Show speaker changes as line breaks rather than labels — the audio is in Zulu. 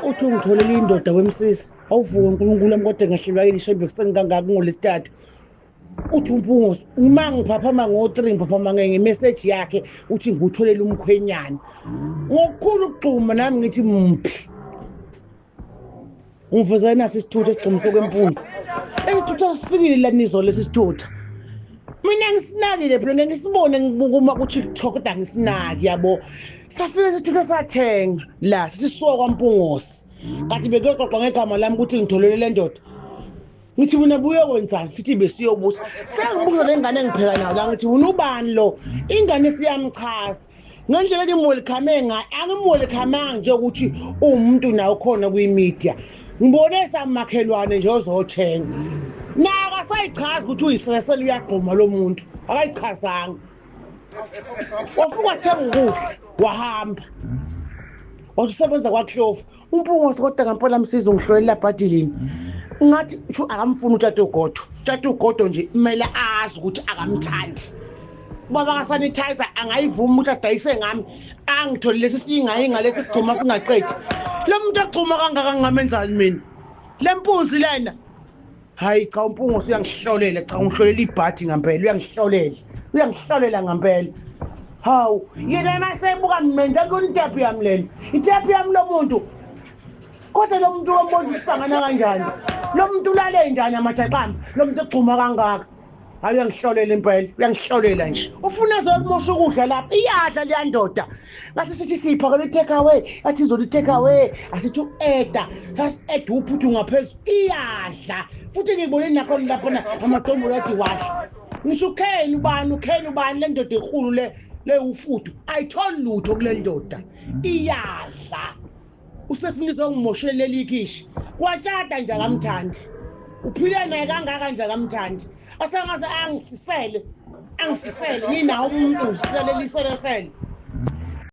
Uthi ungitholele indoda wemsisi. Awuvuke uNkulunkulu wami, kodwa ngehlelwa yini shembe kuseni kangaka ngolesithathu. Uthi uMpungose uma ngiphaphama ngo-3, ngiphaphama ngemeseji yakhe, uthi ngikutholele umkhwenyana. Ngokukhulu ukugxuma nami ngithi mphi. Ngivuze naso isithutha esigxumise kwempunzi. Isithutha sifikile la nizolo lesi sithutha. Mina ngisinakile phela, ngeke ngisibone ngibukuma ku-TikTok, kodwa ngisinaki yabo. Safika isithutha sathenga la sisisuka kwaMpungose. Kanti bekuyoxoxwa ngegama lami ukuthi ngitholele le ndoda. Ngithi mina buyokwenzani, sithi besiyobusa. Sengibuza le ngane engipheka nayo la, ngithi wena ubani lo? Ingane siyamchaza. Ngendlela engimwelcome ngayo, angimwelcomanga nje ukuthi uwumuntu nawe khona kwi-media. Ngibone samakhelwane nje ozothenga. Naka sayichaza ukuthi uyisesele, uyagquma lo muntu. Akayichazanga. Wafika wathenga ukudla, wahamba. Wathi usebenza kwaClove. UMpungose kodwa ngempela msiza ungihlolela bhadilini. Ngathi uthu akamfuni utata ugodo. Utata ugodo nje kumele azi ukuthi akamthandi. Ubaba ka-sanitizer angayivuma ukuthi adayise ngami, angithole lesi singayinga lesi sigxuma singaqedi. Lo muntu ogxuma kangaka ngingamenzani mina? Le mpunzi lena. Hayi cha, uMpungose uyangihlolela, cha ungihlolela ibhadi ngempela, uyangihlolela. Uyangihlolela ngempela. Hawu, yena masebuka mina kuyona itepu yami lena. Itepu yami lo muntu. Kodwa lo muntu wombona usangana kanjani? Lo muntu ulale njani amajaqamba? Lo muntu ogxuma kangaka. Hayi uyangihlolela impela, uyangihlolela nje. Ufuna azokumosha ukudla lapha. Iyadla leya ndoda. Ngathi sithi siyiphakela i-take away, athi izola i-take away, asithi u-eda, sasi-eda uphuthu ngaphezulu. Iyadla. Futhi ngibone nakho lapha amadombolo athi wadla. Ngisho uKheni ubani, uKheni ubani le ndoda enkulu le le ufudu. Ayitholi lutho kule ndoda. Iyadla. Usefuna izongimoshela leli khishi. Kwatshata nje akamthandi. Uphile naye kangaka nje akamthandi. Asengaze angisisele. Angisisele nginawo umuntu ngisisele liselesele.